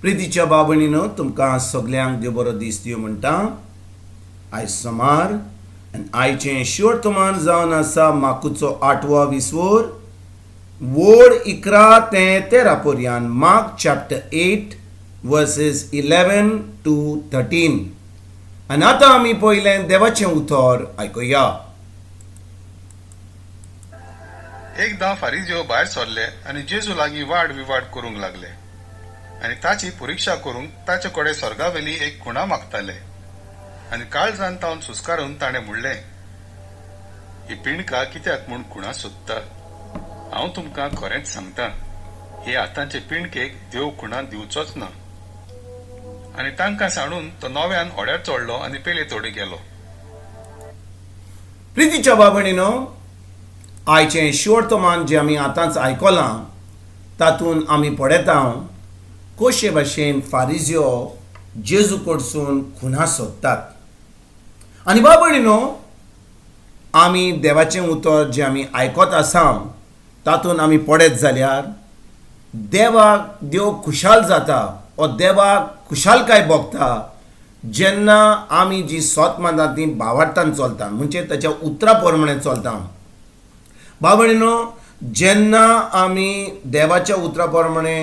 प्रितीच्या बाबणीनो, तुमकां सगल्यांक देव बरो दीस दिवं म्हणटा. आयज सोमार आनी आयचें शिवर्तमान जावन आसा माकुचो आठवो विसवोर, वोड 11 ते 13 पर्यान. Mark chapter 8 verses 11 to 13. आनी आतां आमी पयलें देवाचें उतर आयकुया. एकदां फारिज्यो भायर सरले आनी जेजू लागीं वाद विवाद करूंक लागले आनी ताची परिक्षा करूंक ताचे कडेन स्वर्गावेली एक खुणा मागताले. आनी काळजान तावन सुस्कारून ताणें म्हणलें, ही पिंडका कित्याक म्हूण खुणा सोदता? हांव तुमकां खरेंच सांगता, हे आतांचे पिंडकेक देव खुणा दिवचोच ना. आनी तांकां सांडून तो नव्यान होड्यार चडलो आनी पेले तोडी गेलो. प्रितीच्या बाबणीनो, आयचें शिवर्तमान जें आमी आतांच आयकलां, तातूंत आमी पळयता कशे भाशेन फारिज्यो जेजू कडसून खुणा सोदतात. आनी बाबणीनो, आमी देवाचें उतर जें आमी आयकत आसा, तातूंत आमी पळयत जाल्यार देवाक देव खुशाल जाता ओ देवाक खुशालकाय भोगता जेन्ना आमी जी सोत मानता ती भावार्थान चलता, म्हणजे ताच्या उतरा प्रमाणे चलता. बाबणीनो, जेन्ना आमी देवाच्या उतरा प्रमाणे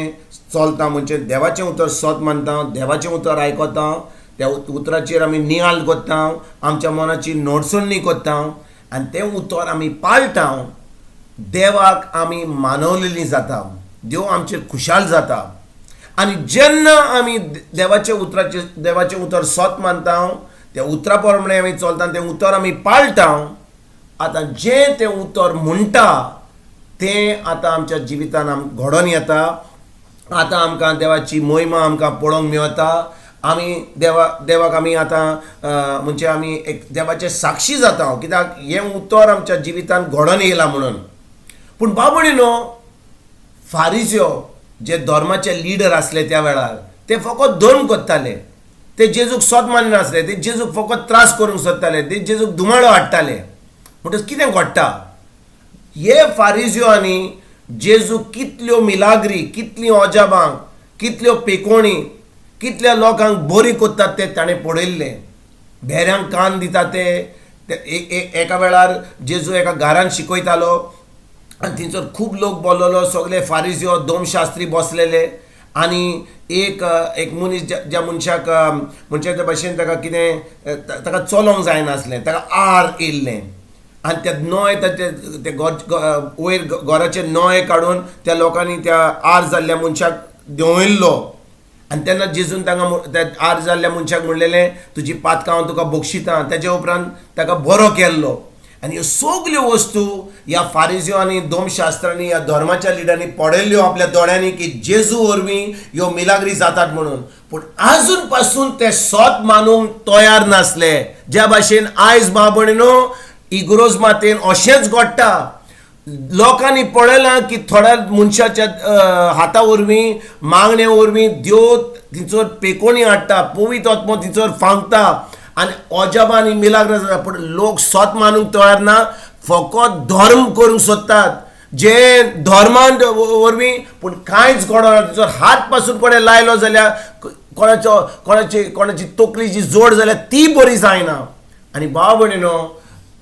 चलता, म्हणजे देवाचें उतर सोत मानता, देवाचें उतर आयकता, त्या उतराचेर आमी नियाळ करता, आमच्या मनाची नोडसणी करता आनी तें उतर आमी पाळटा, देवाक आमी मानवलेली जाता, देव आमचेर खुशाल जाता. आनी जेन्ना आमी देवाचे उतराचे, देवाचें उतर सोत मानता, त्या उतरा प्रमाणे आमी चलता, तें उतर आमी पाळटा, आतां जें तें उतर म्हणटा तें आतां आमच्या जिवितान आम घडोवन येता. आतां आमकां देवाची मोहिमा आमकां पळोवंक मेळटा. आमी देवाक आमी आतां म्हणजे आमी एक देवाचे साक्षी जाता, कित्याक हें उतर आमच्या जिवितान घडोवन येयलां म्हणून. पूण बाबणीनो, फारिज्यो जे धर्माचे लिडर आसले त्या वेळार, ते फकत धर्म करताले. ते जेजूक सोत मानिनासले. ते जेजूक फकत त्रास करूंक सोदताले. ते जेजूक धुमाळो हाडटाले. म्हणटच कितें घडटा? हे फारिज्यो आनी जेजू कितल्यो मिलाग्री, कितलीं अजाबां, कितल्यो पेकोणी, कितल्या लोकांक बरी करतात ते ताणें पळयल्लें. भेऱ्यांक कान दिता ते एका वेळार जेजू एका घरान शिकयतालो आनी थंयसर खूब लोक बोल्लोलो. सगळे फारिज्यो, दोमशास्त्री बसलेले आनी एक एक मनीस, ज्या मनशाक, मनशाच्या भाशेन ताका कितें, ताका चलोंक जायनासलें, ताका आर येयल्लें आनी त्या नोय ताचे ते वयर घराचे नोय काडून त्या लोकांनी त्या आर जाल्ल्या मनशाक देंवयल्लो. आनी तेन्ना जेजून तांकां, त्या आर जाल्ल्या मनशाक म्हणलेलें, तुजी पातकां हांव तुका बक्षितां. तेज्या उपरांत ताका बरो केल्लो. आनी ह्यो सगल्यो वस्तू ह्या फारिज्यो आनी दोमशास्त्रांनी, ह्या धर्माच्या लिडरांनी पळयल्ल्यो आपल्या दोळ्यांनी की जेजू वरवीं ह्यो मिलाग्री जातात म्हणून. पूण आजून पासून ते सोत मानूंक तयार नासले. ज्या भाशेन आयज भाव भयणीनो, इग्रोज मातेन अशेंच घडटा. लोकांनी पळयलां की थोड्या मनशाच्या हाता वरवीं, मागणे वरवीं देव थंयसर पेकोणी हाडटा, पवित्र आत्मो थंयसर फांकता आनी अजाबां आनी मिलाग्र जाता. पूण लोक सोत मानूंक तयार ना. फकत धर्म करूंक सोदतात, जे धर्मान वरवीं पूण कांयच घडना. थंयसर हात पासून कोणें लायलो जाल्यार, कोणाचो कोणाची कोणाची तकली जी जोड जाल्यार ती बरी जायना. आनी भाव भयणीनो,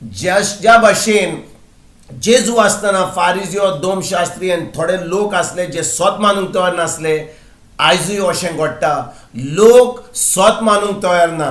ज्या ज्या भाशेन जेजू आसतना फारिज्यो, दोमशास्त्री आनी थोडे लोक आसले जे सोत मानूंक तयार नासले, आयजूय अशें घडटा. लोक सोत मानूंक तयार ना.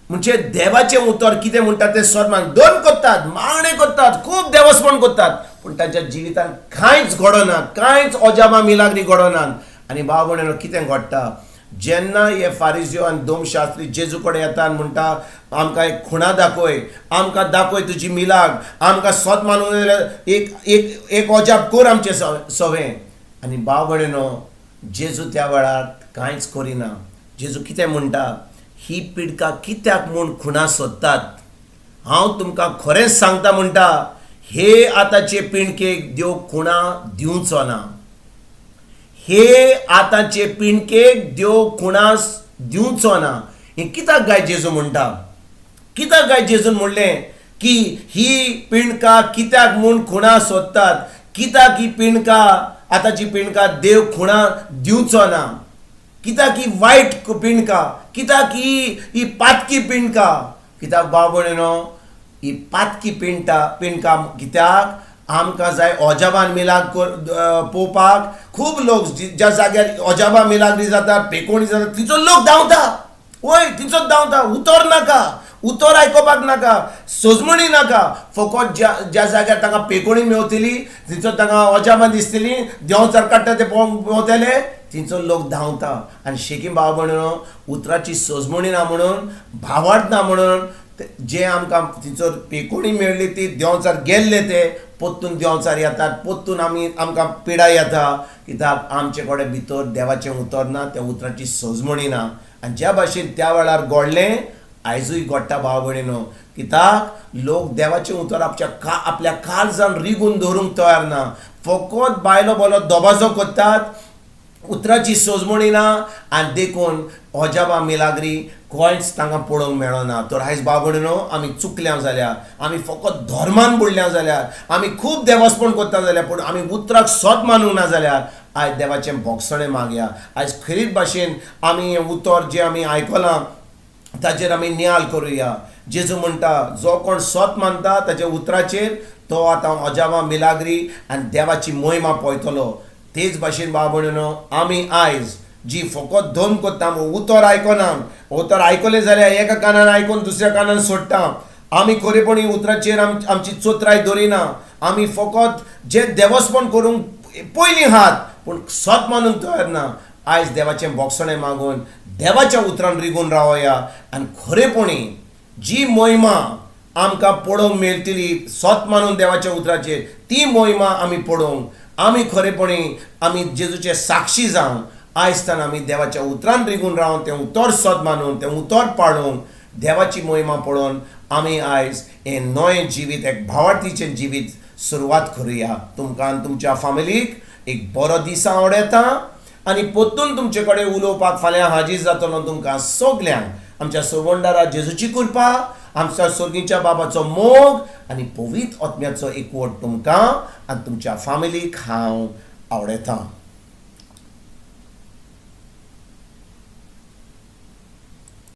म्हणजे देवाचें उतर कितें म्हणटा तें सोत मान दोन करतात, मागणें करतात, खूब देवस्पण करतात, पूण तांच्या जिवितांत कांयच घडना, कांयच अजाबां मिलाग्री घडनात. आनी भाव भयणीनो, कितें घडटा? जेन्ना हे फारिज्यो आनी दोमशास्त्री जेजू कडेन येता आनी म्हणटा, आमकां एक खुणा दाखय, आमकां दाखय तुजी मिलाग, आमकां सोत मानूंक जाल्यार एक एक एक अजाप कर आमचें सवें. आनी भाव भयणीनो, जेजू त्या वेळार कांयच करिना. जेजू कितें म्हणटा? ही पिडका कित्याक म्हूण खुणा सोदतात? हांव तुमकां खरेंच सांगता म्हणटा, हे आतांचे पिणकेक देव खुणा दिवचो ना. हे आतांचे पिणकेक देव खुणा दिवचो ना. हें कित्याक काय जेजू म्हणटा? कित्याक काय जेजून म्हणलें की ही पिणका कित्याक म्हूण खुणा सोदतात? कित्याक ही पिणका, आतांची पिणका देव खुणा दिवचो ना? कित्याक ही वायट पिंडका, कित्याक ही ही पातकी पिंडका? कित्याक भाव भयणीनो, ही पातकी पिंडटा पिंडका कित्याक आमकां जाय ओजाबान मिलाग पळोवपाक. खूब लोक ज्या जाग्यार ओजाबा मिलाग्री जाता, पेकोणी जाता, थंयचो लोक धांवता. वय, थंयचोच धांवता. उतर नाका, उतर आयकोपाक नाका, सजमणी नाका. फकत ज्या ज्या जाग्यार तांकां पेकोणी मेवतली, थंयचो तांकां अजापां दिसतली, देंवचार काडटा ते पळोवंक मेवतले, थंयचो लोक धांवता. आनी शेकी भाव भयणीनो, उतराची सजमणी ना म्हणून, भावार्थ ना म्हणून, जे आमकां थंयसर पेकोणी मेळ्ळी ती देंवचार गेल्ले ते पोत्तून देंवचार येतात, पोत्तून आमी आमकां पिडा येता. कित्याक आमचे कडेन भितर देवाचें उतर ना, त्या उतराची सजमणी ना. आनी ज्या भाशेन त्या वेळार घडलें, आयजूय घडटा भाव भयणीनो. कित्याक लोक देवाचें उतर आपच्या का आपल्या काळजान रिगून दवरूंक तयार ना. फकत बायलो बोलो दबाजो करतात, उतराची सजमणी ना, आनी देखून अजाबा मिलाग्री खंयच तांकां पळोवंक मेळना. तर आयज भाव भयणीनो, आमी चुकल्या जाल्यार, आमी फकत धर्मान बुडल्या जाल्यार, आमी खूब देवस्पण करता जाल्यार, पूण आमी उतराक सत मानूंक ना जाल्यार, आयज देवाचें भोगसणें मागया. आयज खरीच भाशेन आमी हें उतर जें आमी आयकलां ताचेर आमी नियाल करुया. जेजू म्हणटा, जो कोण सत मानता ताच्या उतराचेर, तो आतां अजाबां मिलाग्री आनी देवाची मोहिमा पळयतलो. तेच भाशेन भाव भयणीनो, आमी आयज जी फकत धर्म करता, उतर आयकना, उतर आयकलें जाल्यार एका कानान आयकून दुसऱ्या कानान सोडटा, आमी खरेपणी उतराचेर आमची चोत्राय दवरिना, आमी फकत जे देवस्पण करूंक पयलीं हात, पूण सत मानूंक तयार ना. आयज देवाचें भोगसणें मागून देवाच्या उतरान रिगून रावया आनी खरेपणी जी मोहिमा आमकां पळोवंक मेळटली सत मानून देवाच्या उतराचेर, ती मोहिमा आमी पळोवंक, आमी खरेपणी आमी जेजूचे साक्षी जावन, आयज आमी देवाच्या उतरान रिगून रावन, तें उतर सत मानून, तें उतर पाळून, देवाची मोहिमा पळोवन आमी आयज हें नवें जिवीत, एक भावार्थीचें जिवीत सुरवात करुया. तुमकां आनी तुमच्या फामिलीक एक बरो दीस आवडता आनी परतून तुमचे कडेन उलोवपाक फाल्यां हाजीर जातलो. तुमकां सगल्यांक आमच्या सोबंडारा जेजूची कृपा, आमच्या सर्गीच्या बाबाचो मोग आनी पवित्र आत्म्याचो एकवट तुमकां आनी तुमच्या फामिलीक हांव आवडयतां.